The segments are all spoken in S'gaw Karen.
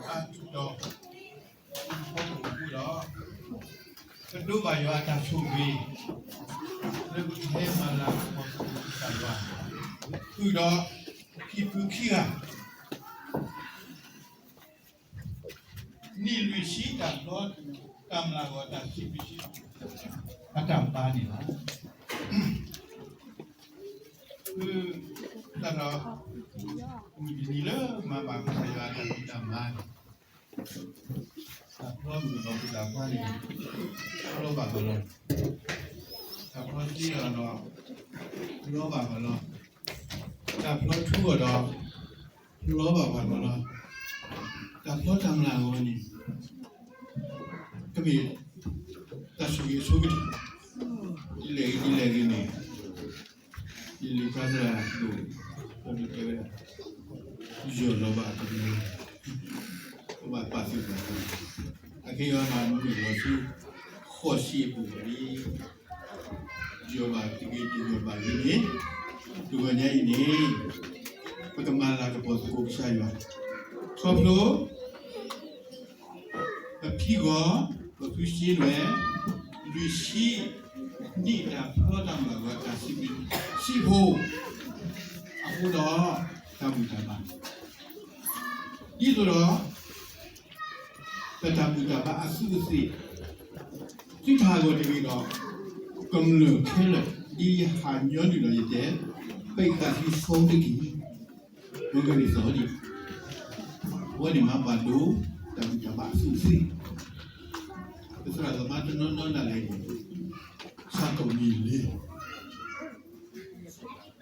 အါထူးတီၤ ဖီခိၣ်အဃိဒီး ပဒိးဘၣ်ယွၤအတၢ်ဆိၣ်ဂ့ၤ လၢပကဟဲမၤလၤကပီၤသကိးကစၢ်ယွၤ ဃုာ်ဒီး ဟံၣ်ပူၤခံဂၤ နံၣ်လွံၢ်ဆံတၢ်ဖျီတၢ်မျၢ်အဂီၢ် တၢ်စံးဘျုးစံး အတၢ်ဘါန့ၣ်လီၤ. ဖုသရၣ် မုၢ်တနံၤလၢမၤဘၣ်ကစၢ်ယွၤအတၢ်ဘျုးတၢ်ဘါန့ၣ် တၢ်ဖျီမုၢ်ဒီးပတၢ်ဖျီန့ၣ် ဖျီဘၣ်ကလီ, တၢ်ဖျီသ့အီၤဒီး ဖျီဘၣ်ကလီ, တၢ်ဖျီထူအီၤဒီး ဖျီဘၣ်ပှၤကလီ, တၢ်ဖျီတၢ်မျၢ်အဂီၢ်န့ၣ် ကမ့ၢ်တၢ်ဆိၣ်ဂ့ၤအဆိကတၢၢ် ဒ်လဲၣ်ဂ့ၤဒ်လဲၣ်ဂ့ၤန့ၣ် ယလံာ်ဖျါသရၣ်ဒိၣ် ပှၤဒိးတဲဝဲဒၣ် ယီၢ်လီၤဘၣ်အကလုၢ် ပဘၣ်ပာ်သူၣ်ပာ်သး အခဲအံၤန့ၣ် မ့ၢ်လီၤဆူ ဃိးဆံအပူၤန့ၣ် ယီၢ်ဘၣ်တဂ့ၤတယီၢ်ဘၣ်ဂ့ၤန့ၣ် တဂီၤညါအံၤန့ၣ် ပကမၤလၤကပီၤသကိးကစၢ်ယွၤ ခီဖျိ ပဖံးဂီၤ ပဖုစ့လွဲ လွံၢ်ဆံနံၣ်တၢ်ဖျီတၢ်မျၢ်အဂီၢ် တၢ်စံးဘျုးစံးဖှိၣ် အဃိဒီး တၢ်ဘူၣ်တၢ်ဘါ ဒ်သိးဒီး ပတၢ်ဘူၣ်တၢ်ဘါအသူးအသ့ၣ် သုတဟးဂီၤတဂ့ၤဒီး ကမျၢၢ်ခဲလၢာ် ဒ်ယဟးညီနုၢ်ဒီးယတဲ ပသးသံဖီတက့ၢ် မ့ၢ်ကရံၣ်သီဒံး အဝဲန့ၣ်မၤဘၣ်ဒိ တၢ်ဘူၣ်တၢ်ဘါအသူးအသ့ၣ် ပသရၣ်သမါတနီၤနီၤဒၣ်လဲာ်န့ၣ် ဆၣ်ကမံၤလ့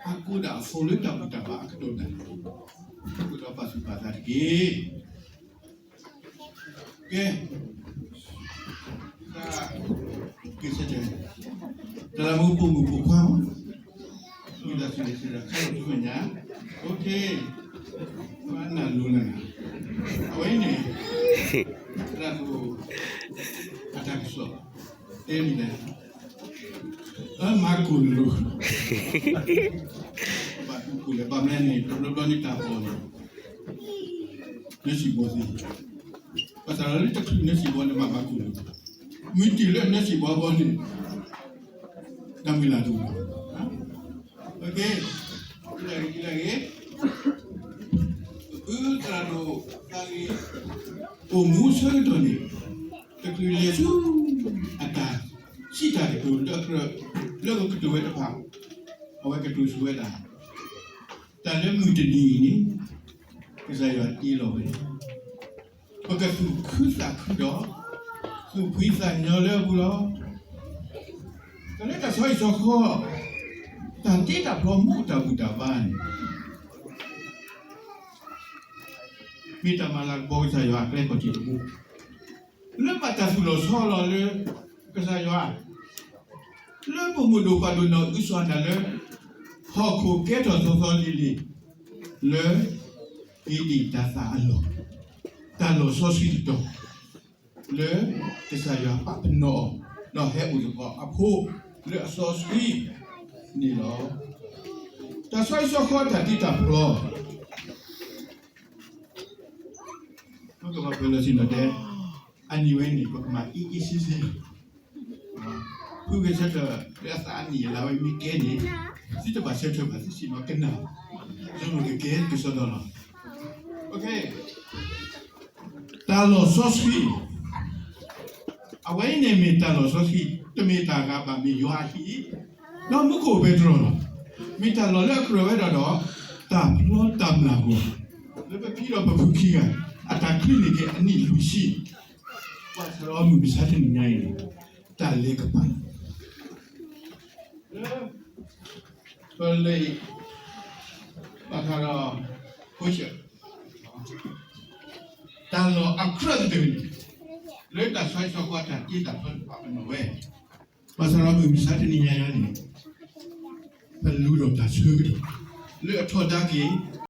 အကိးဒၣ်အဖီလၢတၢ်ဘူၣ်တၢ်ဘါအကတီၢ်ဒၣ်လဲာ် အဃိဒီးပာ်သူၣ်ပာ်သးတက့ၢ် ကဲ, ကဲ, တၢ်လၢမူပိာ်မုၣ်ပိာ်ခွါ, မ့ၢ်တၢ်ဆိၣ်ဂ့ၤဆိၣ်ဝါ ခါလီၤဆူမဲာ်ညါ, အိၣ်ခ့, ဘၣ်နၢ်လိၤနၤ, အဝဲအံၤန့ၣ်, သရၣ်ဒိၣ်, အတၢ်ကစီၣ်, တဲမံၤလဲၣ်, အမၤကိၢ်လိၤ, ဘၣ်ကိၢ်လဲၣ် ဘၣ်မနုၤန့ၣ် တဘျီဘျီန့ၣ်တၢ်ပီၣ်န့ၣ် နၢစံၣ်ဘီသ့ၣ်, ဘၣ်ဆၣ်လၢတချုးနၢစံၣ်ဘီန့ၣ် ဘၣ်မၤကိၢ်လိၤ, မ့ၢ်တုၤလၢနၢစံၣ်ဘီဘီန့ၣ်, တၢ်မုၢ်လၢ်တအိၣ်ဘၣ်, ဒ်လဲၣ်ဂ့ၤ, ဒ်လဲၣ်ဂ့ၤ, အုသရၣ်ဒိၣ်သးဂ့ၤ, အိၣ်မူဆၢကတီၢ်န့ၣ်, တချုးလဲၤဆူ, အတၢ်စံးတၢ်ကတိၤလၢအကြၢး, လၢအကတိၤဝဲတဖၣ်, အဝဲကတိၤဆိဝဲဒၣ် တၢ်လၢမုၢ်တနံၤအံၤန့ၣ်, ကစၢ်ယွၤတ့လီၤဝဲ, ပကသူၣ်ခုသးခုဒီး, သူၣ်ဖှံသးညီလၢအပူၤလီၤ. တၢ်လၢတၢ်ဆီဟံၣ်ဆီဃီ, တၢ်တ့တၢ်ဖျီမူးတၢ်ဘူၣ်တၢ်ဘါန့ၣ် မ့ၢ်တၢ်မၤလၤကပီၤကစၢ်ယွၤအကျဲခီၣ်ထံးတဘိ, လၢဘၣ်တၢ်သူၣ်လီၤဆီလီၤလၢကစၢ်ယွၤ, လၢပမိၢ်ဒိၣ်ပၢ်ဒိၣ်နီၢ်အုစီၤနၤလၢ, ဟီၣ်ခိၣ်ကဲထီၣ်သီသီလံၤလံၤ, လၢ, ဧ့ဒ့ၣ်တၤသၣ်အလီၢ်, တၢ်လီၢ်စီဆှံတတီၤ, လၢ, ကစၢ်ယွၤပာ်ပနီၣ်အီၤ, ဒီးဟဲအိၣ်သကိးအဖိ, လၢအစီဆှံ, န့ၣ်လီၤ. တၢ်ဆီဟံၣ်ဆီဃီတၢ်တ့တၢ်ဖျီ ပကဘၣ်ပှဲၤလီၢ်ဆ့ၣ်နီၤဒဲး, အနံၤဝဲန့ၣ် ပကမၤအ့ၣ်အ့ၣ်ဆ့ဆ့, ဖုဂဲၤဆၢထၢၣ်လၢအသးအနံၣ်အလါဝဲမ့ၢ်ကဲန့ၣ်, သုတဘၣ်ဆၢထၢၣ်ဘၣ် သုဆ့ၣ်နီၤကနၣ်, ယကကဲကစီဒီလီၤ. တၢ်လီၢ်စီဆှံ အဝဲအံၤန့ၣ်မ့ၢ်တၢ်လီၢ်စီဆှံ, တမ့ၢ်တၢ်ဂၤဘၣ် မ့ၢ်ယွၤအဟံၣ်, ဒီးမူခိၣ်ပဲတြီလီၤ. မ့ၢ်တၢ်လီၢ်လၢအကြၢးဝဲဒၣ်ဒီး, တၢ်ဖျီတၢ်မျၢ်အဂီၢ်, လၢပဖံဒီးပဖုခံဂၤ, အတၢ်ချံးန့ၢ်က့ၤအနံၣ်လွံၢ်ဆံ, ဘၣ်ဆၣ်ဒီးမုၢ်မဆါတနံၤညါအံၤန့ၣ်, တၢ်လဲၤကပၤ လၢ, ပလံာ်, ဘၣ်ဃးဒီး, ဖိဆၢ, တၢ်လီၢ်အကြၢးကတၢၢ်န့ၣ်, လၢတၢ်ဆီဟံၣ်ဆီဃီတၢ်တ့တၢ်ဖျီတဖၣ်ပနီၣ်ဝဲ, ဘၣ်ဆၣ်ဒီးမုၢ်မဆါတနံၤညါအံၤန့ၣ်, ပလူဒီးတၢ်ဆၢကတီၢ်, လၢအထီဒါက့ၤ